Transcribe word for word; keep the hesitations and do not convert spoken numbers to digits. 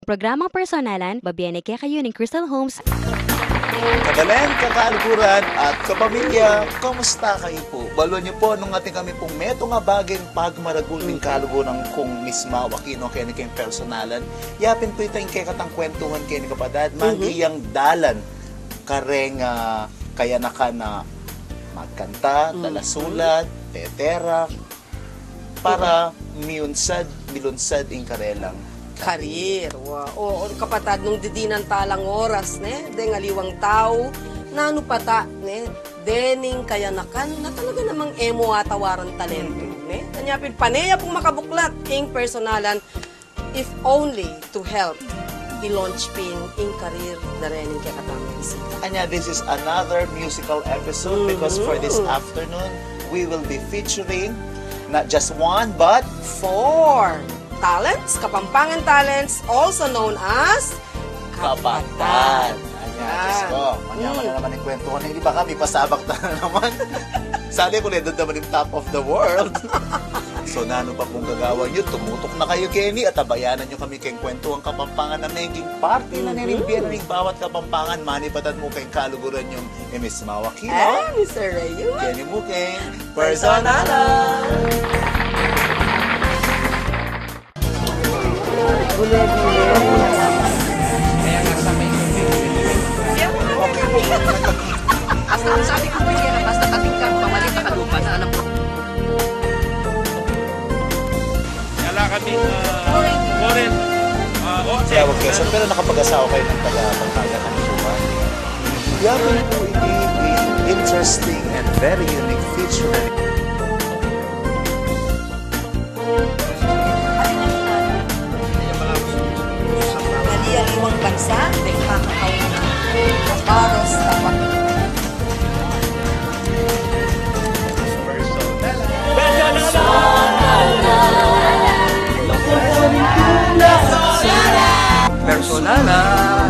Programang Personalan, babie ne kekayu ning Crystal Homes. Kabalen, kakaluguran, at kapamilya, kumusta kayu pu? Balu yu pu, nung atin kami pung metung a baging pagmaragul ning kaluguran kung Miss Mau Aquino keni keng Personalan, yapin pu ita ing kekatang kwentuhan keni, kapatad, manggi yang dalan kareng, ah, kayanakan na magkanta, talasulat, tetera, para miunsad, milunsad ing karelang karir. Wa, o, o, kapatad, nung didinan ta lang oras, ne, deng aliwang tau, nanu pa ta, ne, dening kayanakan na talaga namang e mu atawaran talentu, ne? Anya pin pane ya pung makabuklat ing Personalan, if only to help i-launch pin ing karir da rening kekatang bisita. Anya, this is another musical episode because for this afternoon, we will be featuring not just one, but four talents, Kapampangan talents, also known as kapatad. Anya, Diyos ko, manyaman na naman ing kwentuhan ini. Baka mipasabak ta na naman. Sali ku, ledad naman ing top of the world. So, nanu pa pung gagawan yu? Tumutuk na kayu keni at abayanan yu kami keng Kwentuhang Kapampangan na meging parti na ning bie na ning bawat Kapampangan. Manipatan mu keng kaluguran yung Miss Mau Aquino. Eh, Mister Rayuan. Keni mu keng Personalan. Basta ang sabi ko, pwede na, basta kating ka, pamalit ka lupa na, alam ko. Wala kaming, ah, foreign, ah, object. Tawag Quezon, pero nakapag-asawa kayo ng taga Pampanga, ano po ba? Yapin pu ini ing interesting and very unique feature. Aliwang bansa, deng makakauna. Baros, tapat. Personalan.